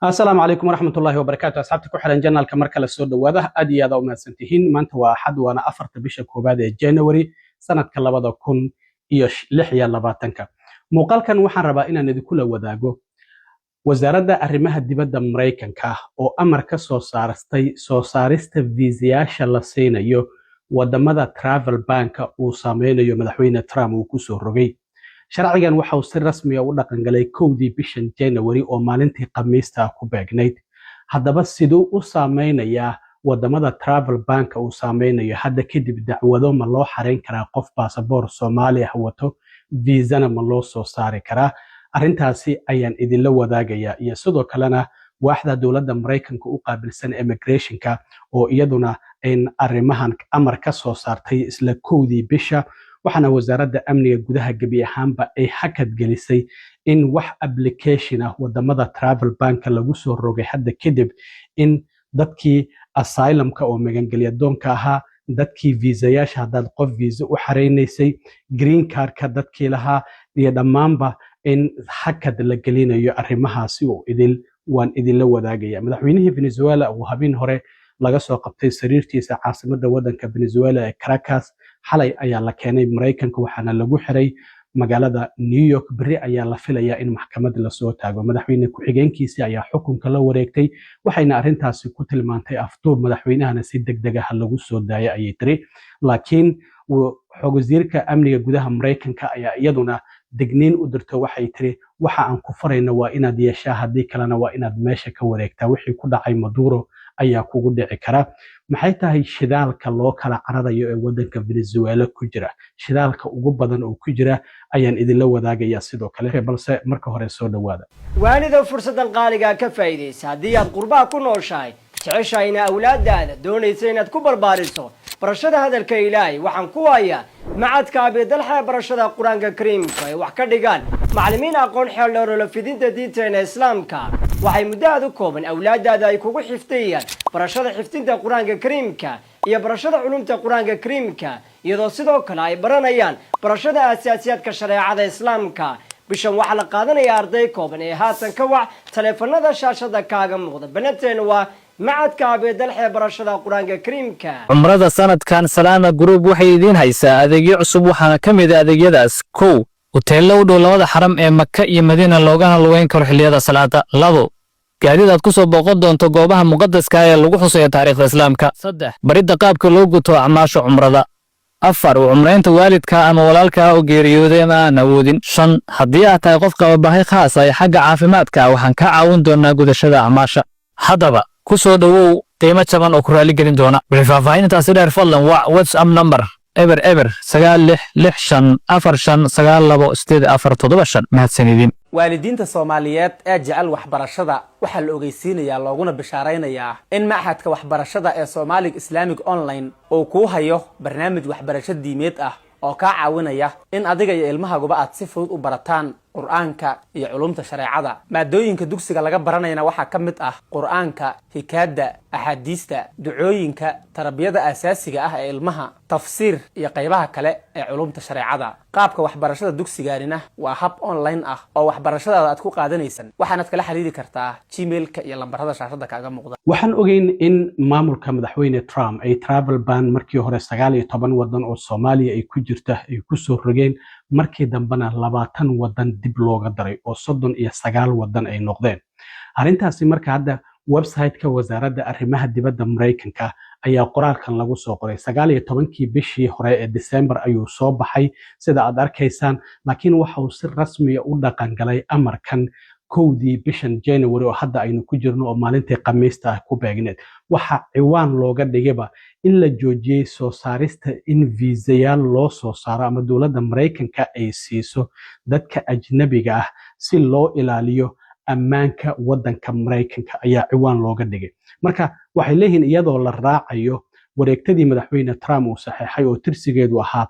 Asalaamu calaykum waraxmatullaahi wabarakaatu. Asxaabta ku xiran channelka, mar kale soo dhowaada. Aad iyo aad u mahadsantihiin. Maanta waa Axad, waana 4-ta bisha 1aad ee January sanadka 2026-ka. Muuqaalkan waxaan rabaa inaan idinkula wadaago Wasaaradda Arrimaha Dibadda Maraykanka oo amar ka soo saartay soo saarista viisayaasha la siinayo wadamada travel banka uu saameynayo Madaxweyne Trump uu kusoo rogay. Sharcigan waxa uu si rasmiya u dhaqangalay 1-dii bishan January oo maalintii Khamiista ku beegnayd. Haddaba, siduu u saameynayaa wadamada travel banka uu saameynayo? Hadda kadib dacwado ma loo xareyn karaa qof baasaboor Soomaaliya wato? Viisana ma loo soo saari karaa? Arrintaasi ayaan idinla wadaagayaa, iyo sidoo kalena waaxda dowladda Maraykanka u qaabilsan immigrationka oo iyaduna in arrimahan amar ka soo saartay isla 1-dii bisha. Waxaana Wasaaradda Amniga Gudaha gebi ahaanba ay hakad gelisay in wax application ah wadamada travel banka lagu soo rogay hadda kadib, in dadkii asylumka oo magangelya doonka ahaa, dadkii viisayaasha, haddaad qof viisa u xareynaysay, green cardka dadkii lahaa iyo dhammaanba in hakad la gelinayo. Arrimahaasi oo idil waan idinla wadaagaya. Madaxweynihii Venezuela uu habeen hore laga soo qabtay sariirtiisa caasimadda waddanka Venezuela ee Caracas, xalay ayaa la keenay Maraykanka, waxaana lagu xiray magaalada New York. Berri ayaa la filayaa in maxkamad lasoo taago. Madaxweyne ku-xigeenkiisii ayaa xukunka la wareegtay, waxayna arrintaasi ku tilmaantay afduub. Madaxweynahana si deg deg ah lagu soo daaya ayay tiri. Laakiin wasiirka amniga gudaha Maraykanka ayaa iyaduna digniin u dirto. Waxay tiri: "Waxa aan ku farayno waa inaad yeeshaa, haddii kalena waa inaad meesha ka wareegtaa. Wixii ku dhacay Maduro ayaa kugu dhici kara." Maxay tahay shidaalka loo kala cararayo ee waddanka Venezuela ku jira? Shidaalka ugu badan oo ku jira ayaan idinla wadaagayaa sidoo kale, balse marka hore soo dhowaada. Waalidow, fursaddan qaaligaa ka faa'iidaysa. Haddii aad qurbaha ku nooshahay, jeceshahayna awlaadaada, doonaysa inaad ku barbaariso barashada hadalka Ilaahay, waxaan ku hayaa macadka Abidalxa ee barashada Qur-aanka Kariimka ay wax ka dhigaan macallimiin aqoon xeel dheer oo la fidinta diinteena Islaamka. Waxay muddo aad u kooban awlaadaada ay kugu xifdiyaan barashada xifdinta Qur-aanka Kariimka iyo barashada culumta Qur-aanka Kariimka, iyadoo sidoo kale ay baranayaan barashada asaasiyaadka shareecada Islaamka. Bishan waxaa la qaadanayaa arday kooban ee haatan ka wac taleefanada shaashada kaaga muuqda. Ballanteenu waa macadka Abeedalxe barashada Qur-aanka Kariimka. Cumrada sanadkan Salaama Group waxay idiin haysaa adeegyo cusub. Waxaana ka mid a adeegyadaas: 1, huteello u dhow labada xaram ee Maka iyo Madiina, loogana lugeyn karo xilliyada salaada; 2, gaadiid aad ku soo booqan doonto goobaha muqadaska ee lagu xusayo taariikhda Islaamka; 3, baridda qaabka loo guto acmaasha cumrada; 4, u cumraynta waalidka ama walaalka oo geeriyooday ama aan awoodin; 5, haddii aad tahay qof qaba baahi khaas ah ee xagga caafimaadka, waxaan kaa caawin doonaa gudashada acmaasha. Haddaba ku soo dhowow qiimo jaban oo ku raaligelin doona. Wixii faahfaahintaasi dheer, fadlan wac WhatsApp number 00966559 2847. Mahadsanidin. Waalidiinta Soomaaliyeed ee jecel waxbarashada waxaa la ogeysiinayaa looguna bishaaraynayaa in Machadka Waxbarashada ee Somali Islamic Online uu kuu hayo barnaamij waxbarasho diimeed ah oo kaa caawinaya in adiga iyo ilmahaguba aad si fudud u barataan Qur-aanka iyo culumta shareecada. Maadooyinka dugsiga laga baranayana waxaa ka mid ah Qur-aanka, hikaada, axaadiista, ducooyinka, tarbiyada asaasiga ah ee ilmaha, tafsiir iyo qaybaha kale ee culumta shareecada. Qaabka waxbarashada dugsigaanina waa hab online ah oo waxbarashadaada aad ku qaadanaysan. Waxaanaad kala xiriiri kartaa Gmailka iyo lambarada shaashada kaaga muuqda. Waxaan ogeyn in maamulka Madaxweyne Trump ay travel ban markii hore 19 wadan oo Soomaaliya ay ku jirta ay kusoo rogeen, markii dambena 20 wadan dib looga daray oo 39 wadan ay noqdeen arrintaasi. Marka hadda website-ka Wasaaradda Arrimaha Dibadda Maraykanka ayaa qoraalkan lagu soo qoray. 19-kii bishii hore ee December ayuu soo baxay, sida aad arkaysaan, laakiin waxa uu si rasmiya u dhaqangalay amarkan 1-dii bishan January oo hadda aynu ku jirno, oo maalintii Khamiista ah ku beegneed. Waxa ciwaan looga dhigayba in la joojiyey soo saarista in viisayaal loo soo saaro ama dowladda Maraykanka ay siiso dadka ajnabiga ah si loo ilaaliyo ammaanka waddanka Maraykanka ayaa ciwaan looga dhigay. Marka waxay leeyihiin, iyadoo la raacayo wareegtadii Madaxweyne Trump uu saxeexay oo tirsigeedu ahaa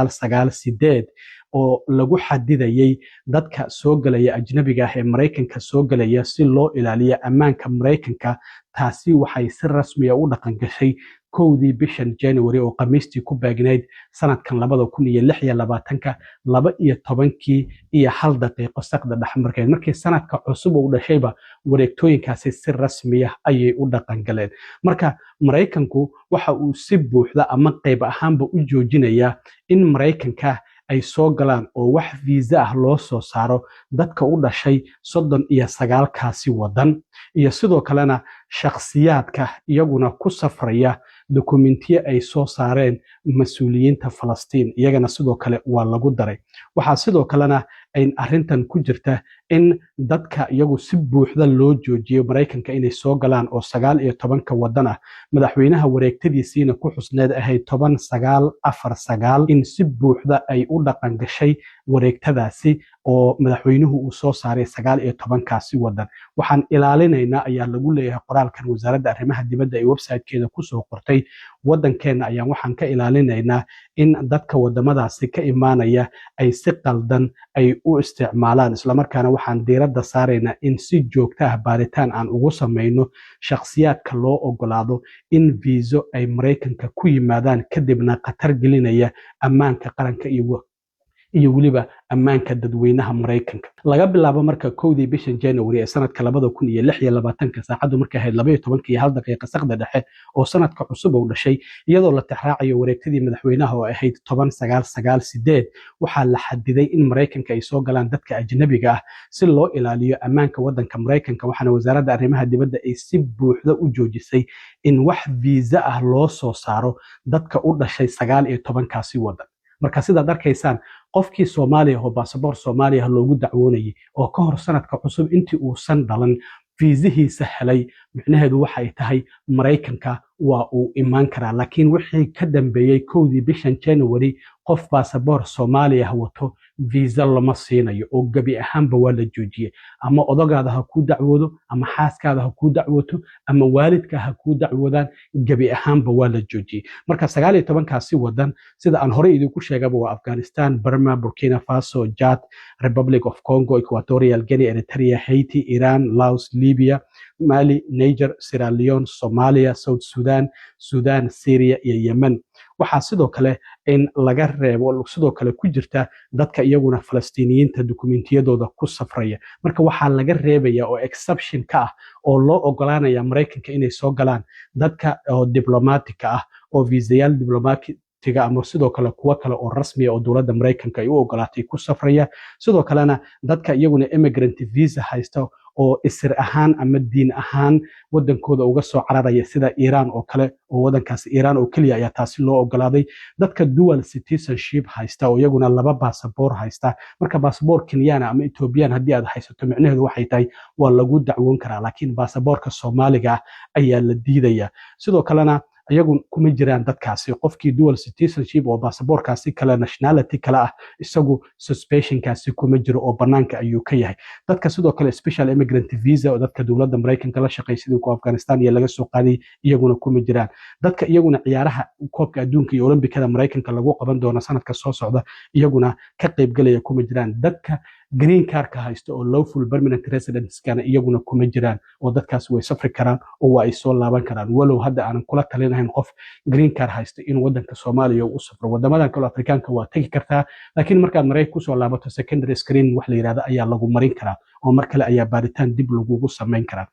10998 oo lagu xadidayey dadka soo gelaya, ajnabiga ah ee Maraykanka soo gelaya, si loo ilaaliyo ammaanka Maraykanka, taasi waxay si rasmiya u dhaqan gashay 1dii bishan January oo Khamiistii ku beegnayd sanadkan 2026-ka, 12-kii iyo 1 daqiiqo saqda dhexmarkeed. Markii sanadka cusub uu dhashayba, wareegtooyinkaasi si rasmiya ayay u dhaqangaleen. Marka Maraykanku waxa uu si buuxda ama qayb ahaanba u joojinayaa in Maraykanka ay soo galaan oo wax viisa ah loo soo saaro dadka u dhashay 39-kaasi waddan, iyo sidoo kalena shakhsiyaadka iyaguna ku safraya dokumentiyo ay soo saareen mas-uuliyiinta Falastiin, iyagana sidoo kale waa lagu daray. Waxaa sidoo kalena ay arrintan ku jirta in dadka iyagu si buuxda loo joojiyo Maraykanka inay soo galaan oo 19-ka waddan ah, madaxweynaha wareegtadiisiina ku xusneed ahayd 10949, in si buuxda ay u dhaqan gashay wareegtadaasi oo madaxweynuhu uu soo saaray 19-kaasi waddan. "Waxaan ilaalinaynaa," ayaa lagu leeyahay qoraalkan wasaaradda arrimaha dibadda ee websitekeeda kusoo qortay, "waddankeenna ayaan waxaan ka ilaalinaynaa in dadka wadamadaasi ka imaanaya ay si qaldan ay u isticmaalaan, islamarkaana waxaan diiradda saaraynaa in si joogto ah baaritaan aan ugu samayno shakhsiyaadka loo ogolaado in viiso ay Maraykanka ku yimaadaan, kadibna khatar gelinaya ammaanka qaranka iyo weliba ammaanka dadweynaha Maraykanka." Laga bilaabo marka 1dii bishan January ee sanadka 2026-ka, saacaddu markay ahayd 12-ka iyo 1 daqiiqa saqda dhexe oo sanadka cusub uu dhashay, iyadoo la tixraacayo wareegtadii madaxweynaha oo ahayd 10998, waxaa la xadiday in Maraykanka ay soo galaan dadka ajnabiga ah si loo ilaaliyo ammaanka waddanka Maraykanka. Waxaana wasaaradda arrimaha dibadda ay si buuxda u joojisay in wax viisa ah loo soo saaro dadka u dhashay 19-kaasi waddan. Marka sidaad arkaysaan, qofkii Soomaaliya oo baasaboor Soomaaliya loogu dacwoonayay oo ka hor sanadka cusub intii uusan dhalan fiisihiisa helay, micnaheedu waxay tahay Maraykanka waa uu imaan karaa. Laakiin wixii ka dambeeyey 1dii bishan January, qof baasaboor Soomaaliya wato viisa lama siinayo oo gebi ahaanba waa la joojiyey. Ama odogaada ha kuu dacwoodo, ama xaaskaada ha kuu dacwooto, ama waalidka ha kuu dacwoodaan, gebi ahaanba waa la joojiyey. Marka 19-kaasi wadan, sida aan horey idinku sheegaba, waa Afghanistan, Burma, Burkina Faso, Chad, Republic of Congo, Equatorial Guinea, Eritrea, Haiti, Iran, Laos, Libya, Mali, Niger, Sierra Leone, Somalia, South Sudan, Sudan, Syria iyo Yemen. Waxaa sidoo kale in laga reebo sidoo kale ku jirta dadka iyaguna Falastiiniyiinta dukumentiyadooda ku safraya. Marka waxaa laga reebaya oo exception ka ah oo loo ogolaanaya Maraykanka inay soo galaan dadka oo diblomatika ah oo viisayaal diblomatiga ama sidoo kale kuwo kale oo rasmiya oo dowladda Maraykanka ay u ogolaatay ku safraya. Sidoo kalena dadka iyaguna immigrant visa haysta oo isir ahaan ama diin ahaan wadankooda uga soo cararaya, sida Iiraan oo kale, oo wadankaasi Iiraan oo keliya ayaa taasi loo ogolaaday. Dadka dual citizenship haysta oo iyaguna laba baasaboor haysta. Marka baasaboor Kenyana ama Ethiopian haddii aad haysato, micnaheedu waxay tahay waa lagu dacwoon karaa, laakiin baasaboorka Soomaaliga ah ayaa la diidaya. Sidoo kalena iyagu kuma jiraan dadkaasi. Qofkii dual citizenship oo baasaboorkaasi kale nationality kale ah, isagu suspensionkaasi kuma jiro oo banaanka ayuu ka yahay. Dadka sidoo kale special immigrant visa oo dadka dowladda Maraykanka la shaqeey, sidii kuwa Afghanistan iyo laga soo qaaday, iyaguna kuma jiraan. Dadka iyaguna ciyaaraha koobka adduunka iyo Olombikada Maraykanka lagu qaban doono sanadka soo socda iyaguna ka qaybgalaya kuma jiraan. Dadka green cardka haysta oo lawful permanent residencekana iyaguna kuma jiraan, oo dadkaas way safri karaan oo waa ay soo laaban karaan, walow hadda aanan kula talinahayn qof green card haysta inuu wadanka Soomaaliya u safro. Wadamadan kaloo Afrikaanka waa tegi kartaa, laakiin markaad Maraykan kusoo laabato, secondary screen wax la yidhahda ayaa lagu marin karaa oo mar kale ayaa baaritaan dib lagugu samayn karaa.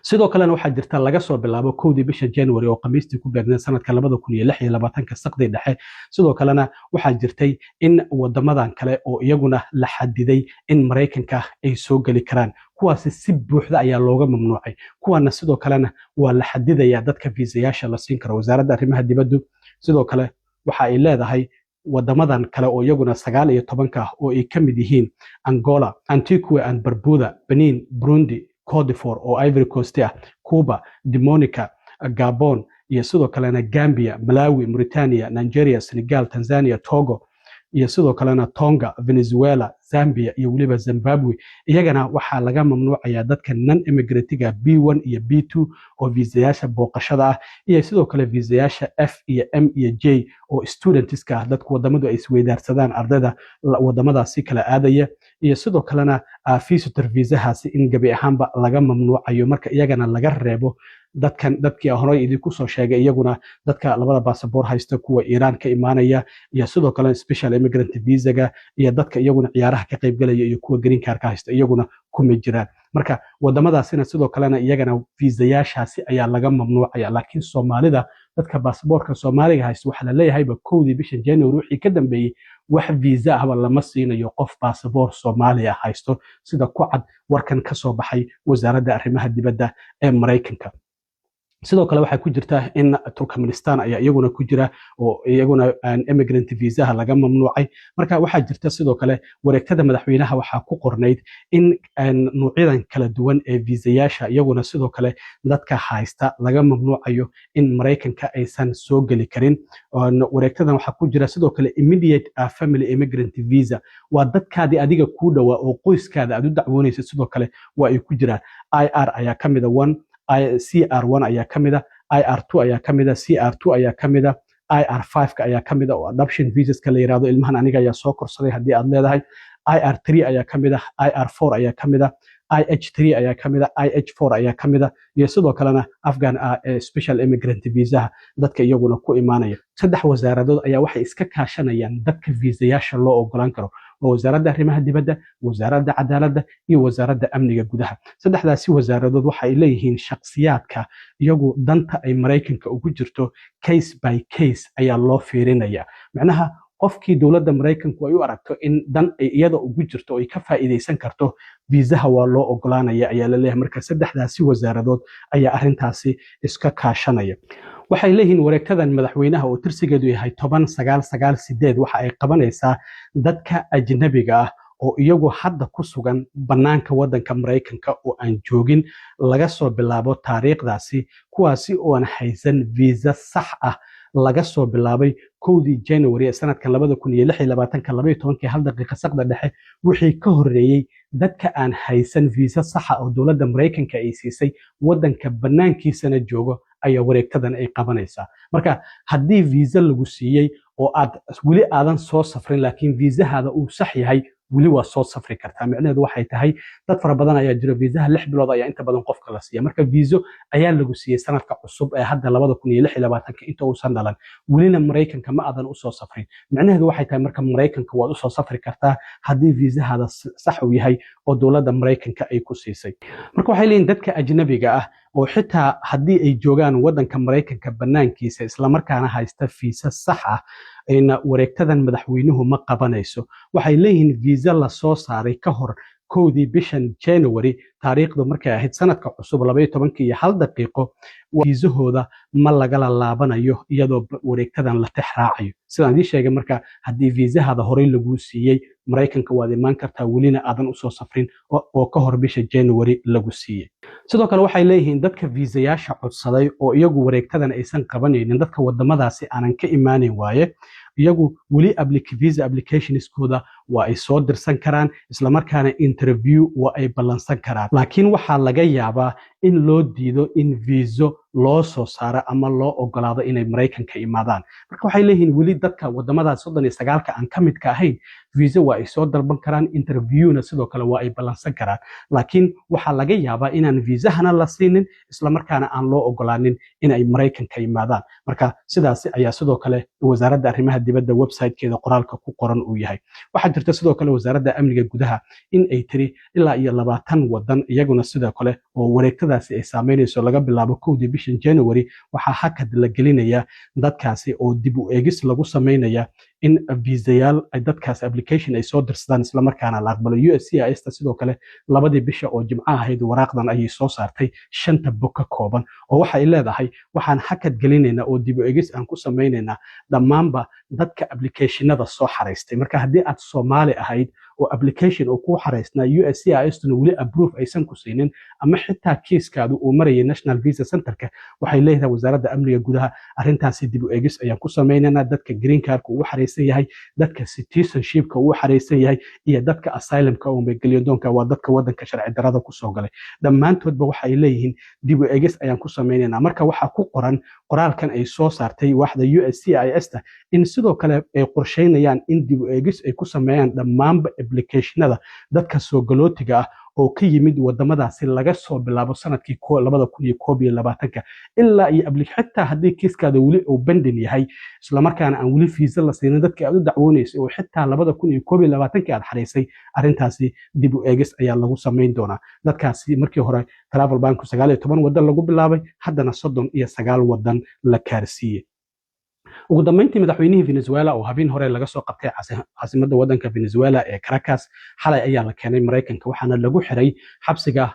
Sidoo kalena waxaa jirta, laga soo bilaabo 1dii bisha January oo Khamiistii ku beegneed sanadka 2026-ka saqdii dhexe, sidoo kalena waxaa jirtay in wadamadan kale oo iyaguna la xadiday in Maraykanka ay soo geli karaan, kuwaasi si buuxda ayaa looga mamnuucay. Kuwaana sidoo kalena waa la xadidaya dadka fiisayaasha la siin karo. Wasaaradda arrimaha dibaddu sidoo kale waxa ay leedahay wadamadan kale oo iyaguna 19-ka ah, oo ay ka mid yihiin Angola, Antigua and Barbuda, Benin, Burundi, Cote d'Ivoire oo Ivory Coast ah, Cuba, Dominica, Gabon iyo sidoo kalena Gambia, Malawi, Mauritania, Nigeria, Senegal, Tanzania, Togo iyo sidoo kalena Tonga, Venezuela, Zambia iyo weliba Zimbabwe, iyagana waxaa laga mamnuucayaa dadka non immigrantiga B1 iyo B2 oo viisayaasha booqashada ah, iyo sidoo kale viisayaasha F iyo M iyo J oo studentska ah, dadku wadamadu ay isweydaarsadaan ardayda wadamadaasi kala aadaya. Iyo sidoo kalena visitor visahaasi in gebi ahaanba laga mamnuucayo marka iyagana laga reebo dadkan dadkii horey idinku soo sheegay, iyaguna dadka labada basaboor haysta, kuwa Iiraan ka imaanaya, iyo sidoo kale special immigrant visaga, iyo dadka iyaguna ciyaaraha ka qaybgalaya, iyo kuwa green card ka haysta, iyaguna kuma jiraan. Marka wadamadaasina sidoo kalena iyagana viisayaashaasi ayaa laga mamnuucaya. Laakiin Soomaalida, dadka baasaboorka Soomaaliga haysta, waxaa la leeyahayba 1-dii bisha January wixii ka dambeeyey wax viisa ahba lama siinayo qof baasaboor Soomaaliya haysto, sida ku cad warkan ka soo baxay Wasaaradda Arrimaha Dibadda ee Maraykanka. Sidoo kale waxaa ku jirta in Turkmenistan ayaa iyaguna ku jira oo iyaguna immigrant visaha laga mamnuucay. Marka waxaa jirta sidoo kale wareegtada madaxweynaha waxaa ku qornayd in nuucyadan kala duwan ee viisayaasha iyaguna sidoo kale dadka haysta laga mamnuucayo in Maraykanka aysan soo geli karin. Wareegtadan waxaa ku jira sidoo kale immediate family immigrant visa, waa dadkaadii adiga kuu dhowaa oo qoyskaada aad u dacwoonaysa, sidoo kale waa ay ku jiraan. IR ayaa ka mida one, CR1 ayaa ka mida, IR2 ayaa ka mida, CR2 ayaa ka mida, IR5 ayaa ka mida oo adoption visaska la yirahdo, ilmahan aniga ayaa soo korsaday haddii aad leedahay. IR3 ayaa ka mid ah, IR4 ayaa ka mid ah, IH3 ayaa ka mid ah, IH4 ayaa ka mid ah, iyo sidoo kalena Afghan special immigrant visaha dadka iyaguna ku imaanaya. Saddex wasaaradood ayaa waxay iska kaashanayaan dadka viisayaasha loo ogolaan karo: waa Wasaaradda Arrimaha Dibadda, Wasaaradda Cadaaladda iyo Wasaaradda Amniga Gudaha. Saddexdaasi wasaaradood waxa ay leeyihiin shakhsiyaadka iyagu danta ay Maraykanka ugu jirto case by case ayaa loo fiirinaya. Macnaha, qofkii dowladda Maraykanku ay u aragto in dan ay iyada ugu jirto oo ay ka faa'iidaysan karto, viisaha waa loo ogolaanaya ayaa la leeyahay. Marka saddexdaasi wasaaradood ayaa arrintaasi iska kaashanaya. Waxay leeyihiin wareegtadan madaxweynaha oo tirsigeedu yahay 10998 waxa ay qabanaysaa dadka ajnabiga ah oo iyagu hadda ku sugan bannaanka waddanka Maraykanka oo aan joogin laga soo bilaabo taariikhdaasi, kuwaasi oo aan haysan viisa sax ah laga soo bilaabay 1-dii January ee sanadkan 2026-ka, 12:01 saqda dhexe wixii ka horreeyey. Dadka aan haysan viisa saxa oo dowladda Maraykanka ay siisay, waddanka bannaankiisana joogo, ayaa wareegtadan ay qabanaysaa. Marka haddii viisa lagu siiyey oo aad weli aadan soo safrin, laakiin viisahaada uu sax yahay, weli waa soo safri kartaa. Micnaheedu waxay tahay dad fara badan ayaa jiro, viisaha 6 bilood ayaa inta badan qofka la siiya. Marka viiso ayaa lagu siiyey sanadka cusub ee hadda 2026-ka inta uusan dhalan, welina Maraykanka ma aadan usoo safrin. Micnaheedu waxay tahay marka Maraykanka waad usoo safri kartaa haddii viisahaada sax uu yahay oo dowladda Maraykanka ay ku siisay. Marka waxay leeyihin dadka ajnabiga ah oo xitaa haddii ay joogaan waddanka Maraykanka bannaankiisa, islamarkaana haysta fiisa sax ah, ayna wareegtadan madaxweynuhu ma qabanayso. Waxay leeyihiin viisa lasoo saaray ka hor 1-dii bishan January, taariikhdu markay ahayd sanadka cusub 12:01, viisahooda ma lagala laabanayo iyadoo wareegtadan la tix raacayo sidaan idiin sheegay. Marka haddii viisahada horey laguu siiyey, Maraykanka waad imaan kartaa welina aadan usoo safrin oo ka hor bisha January lagu siiyey. Sidoo kale waxay leeyihiin dadka viisayaasha codsaday oo iyagu wareegtadan aysan qabanaynin, dadka wadamadaasi aanan ka imaanin waaye, iyagu weli visa applicationskooda waa ay soo dirsan karaan, islamarkaana interview waa ay ballansan karaan, laakiin waxaa laga yaabaa in loo diido in viiso loo soo saaro ama loo ogolaado inay Maraykanka imaadaan. Marka waxay leeyihiin weli dadka wadamadaas 39-ka aan ka midka ahayn viisa waa ay soo dalban karaan, interviewna sidoo kale waa ay ballansan karaan, laakiin waxaa laga yaabaa inaan viisahana la siinin, islamarkaana aan loo ogolaanin in ay Maraykanka imaadaan. Marka sidaasi ayaa sidoo kale Wasaaradda Arrimaha Dibadda websitekeeda qoraalka ku qoran uu yahay. Waxaa jirta sidoo kale Wasaaradda Amniga Gudaha in ay tiri ilaa iyo 20 wadan iyaguna sidoo kale oo wareegtadaasi ay saameynayso laga bilaabo 1-dii bishan January, waxaa hakad la gelinaya dadkaasi oo dib u eegis lagu sameynaya in viisayaal ay dadkaas application ay soo dirsadaan, islamarkaana la aqbalo. USCIS ta sidoo kale 2-dii bisha oo Jimco ahayd waraaqdan ayay soo saartay shanta bog ka kooban, oo waxay leedahay waxaan hakad gelinaynaa oo dib u eegis aan ku samaynaynaa dhammaanba dadka applicationada soo xaraystay. Marka haddii aad Soomaali ahayd oo application oo kuu xaraysnaa, USCIS tuna weli approve aysan ku siinin, ama xitaa kiiskaadu uu marayay National Visa Centerka, waxay leedahay Wasaaradda Amniga Gudaha arrintaasi dib u eegis ayaan ku samaynaynaa. Dadka green cardka uu xaraysan yahay, dadka citizenshipka uu xaraysan yahay, iyo dadka asylumka oo magangelyadoonka, waa dadka waddanka sharci darada kusoo galay, dhammaantoodba waxay leeyihiin dib u eegis ayaan ku samaynaynaa. Marka waxaa ku qoran Qoraalkan ay soo saartay waaxda USCIS ta in sidoo kale ay qorsheynayaan in dib u eegis ay ku sameeyaan dhammaanba applicationada dadka soo galootiga ah oo ka yimid wadamadaasi laga soo bilaabo sanadkii 2021-ka ilaa iyo xitaa haddii kiiskaada weli uu pending yahay, islamarkaana aan weli fiisa la siinin dadka aad u dacwoonaysay oo xitaa 2021-ka aad xariisay, arrintaasi dib u eegis ayaa lagu samayn doonaa dadkaasi. Markii hore travel banku 19 wadan lagu bilaabay, haddana 39 wadan la gaarsiiyey. Ugu dambeyntii, madaxweynihii Venezuela oo habeen hore laga soo qabtay caasimadda waddanka Venezuela ee Caracas, xalay ayaa la keenay Maraykanka, waxaana lagu xiray xabsiga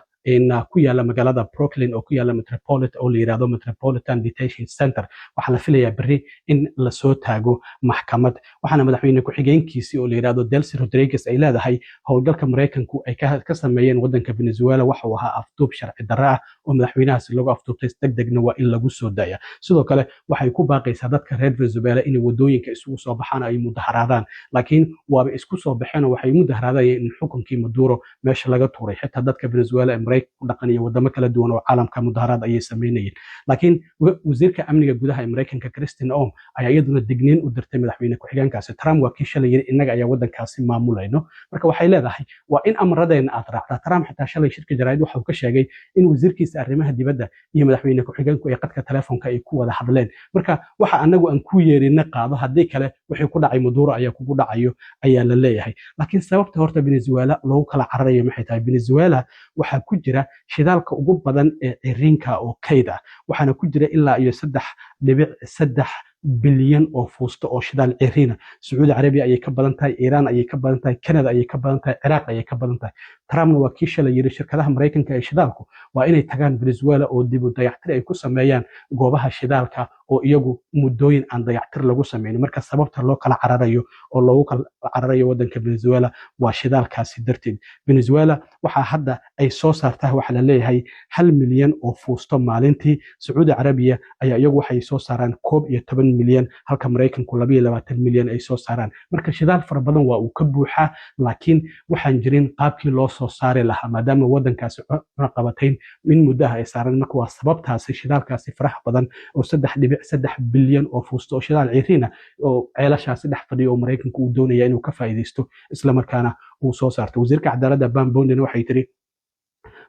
ku yaala magaalada Brooklyn oo ku yaala Metropolitan oo la yirahdo Metropolitan Detention Center. Waxaa la filayaa berri in lasoo taago maxkamad, waxaana madaxweyne ku-xigeenkiisii oo la yirahdo Delcy Rodriguez ay leedahay howlgalka Maraykanku ay ka sameeyeen waddanka Venezuela waxa uu ahaa afduub sharci darro ah oo madaxweynahaasi lagu afduubtay, deg degna waa in lagu soo daaya. Sidoo kale waxay ku baaqaysaa dadka reer Venezuela inay wadooyinka isugu soo baxaan oo ay mudaharaadaan, laakiin waaba isku soo baxeen oo waxay mudaharaadayeen in xukunkii Maduro meesha laga tuuray. Xitaa dadka Venezuela ee Maraykanka ku dhaqan iyo wadamo kala duwan oo caalamka mudaharaad ayay sameynayeen. Laakiin wasiirka amniga gudaha ee Maraykanka, Kristi Noem, ayaa iyaduna digniin u dirtay madaxweyne ku-xigeenkaasi. Trump waa kii shalay yiri innaga ayaa waddankaasi maamulayno. Marka waxay leedahay waa in amradeena aad raacdaa. Trump xitaa shalay shirka jaraa'id waxa uu ka sheegay in wasiirkiisa arrimaha dibadda iyo madaxweyne ku-xigeenku ay qadka telefoonka ay ku wada hadleen. Marka waxa anagu aan ku yeerina qaado, haddii kale wixii ku dhacay Maduro ayaa kugu dhacayo ayaa la leeyahay. Laakiin sababta horta Venezuela loogu kala cararayo maxay tahay? Venezuela waxaa ku jira shidaalka ugu badan ee ciriinka oo kayd ah, waxaana ku jira ilaa iyo 3.3 bilyan oo fuusto oo shidaal ciriina. Sacuudi Carabiya ayay ka badan tahay, Iiraan ayay ka badan tahay, Canada ayay ka badan tahay, Ciraaq ayay ka badan tahay. Trumpna waa kii shalay yiri shirkadaha Maraykanka ee shidaalku waa inay tagaan Venezuela oo dib u dayactir ay ku sameeyaan goobaha shidaalka oo iyagu muddooyin aan dayactir lagu sameynin. Marka sababta loo kala cararayo oo loogu kala cararayo waddanka Venezuela waa shidaalkaasi darteed. Venezuela waxaa hadda ay soo saartaa, waxaa la leeyahay, 1 milyan oo fuusto maalintii. Sacuudi Carabiya ayaa iyagu waxay soo saaraan 11 milyan, halka Maraykanku 22 milyan ay soo saaraan. Marka shidaal fara badan waa uu ka buuxaa, laakiin waxaan jirin qaabkii loo soo saari lahaa maadaama waddankaasi cunaqabatayn in muddaha ay saaran. Marka waa sababtaasi shidaalkaasi faraha badan oo 3.3 bilyan oo fuusto oo shidaal ciriina oo ceelashaasi dhex fadhiyo oo Maraykanku uu doonaya inuu ka faa'iidaysto islamarkaana uu soo saarto. Wasiirka cadaaladda Pam Bondi waxay tiri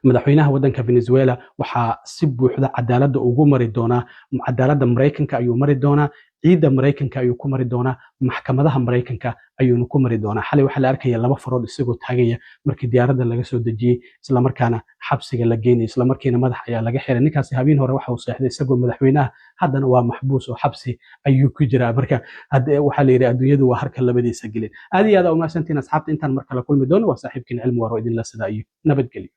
madaxweynaha waddanka Venezuela waxaa si buuxda cadaaladda ugu mari doonaa, cadaaladda Maraykanka ayuu mari doonaa, ciidda Maraykanka ayuu ku mari doonaa, maxkamadaha Maraykanka ayuuna ku mari doonaa. Xalay waxaa la arkaya laba farood isagoo taagaya markii diyaaradda laga soo dejiyey islamarkaana xabsiga la geynay, islamarkiina madax ayaa laga xiray. Ninkaasi habeen hore waxa uu seexday isagoo madaxweynaha, haddana waa maxbuus oo xabsi ayuu ku jiraa. Marka waxaa la yidhi adduunyadu waa harka labadiisa gelin. Aad iyo aad aa umahadsantihiin asxaabta. Intaan mar kale kulmi doono, waa saaxiibkiin Cilmi Waaro idinla sidaa iyo nabadgelyo.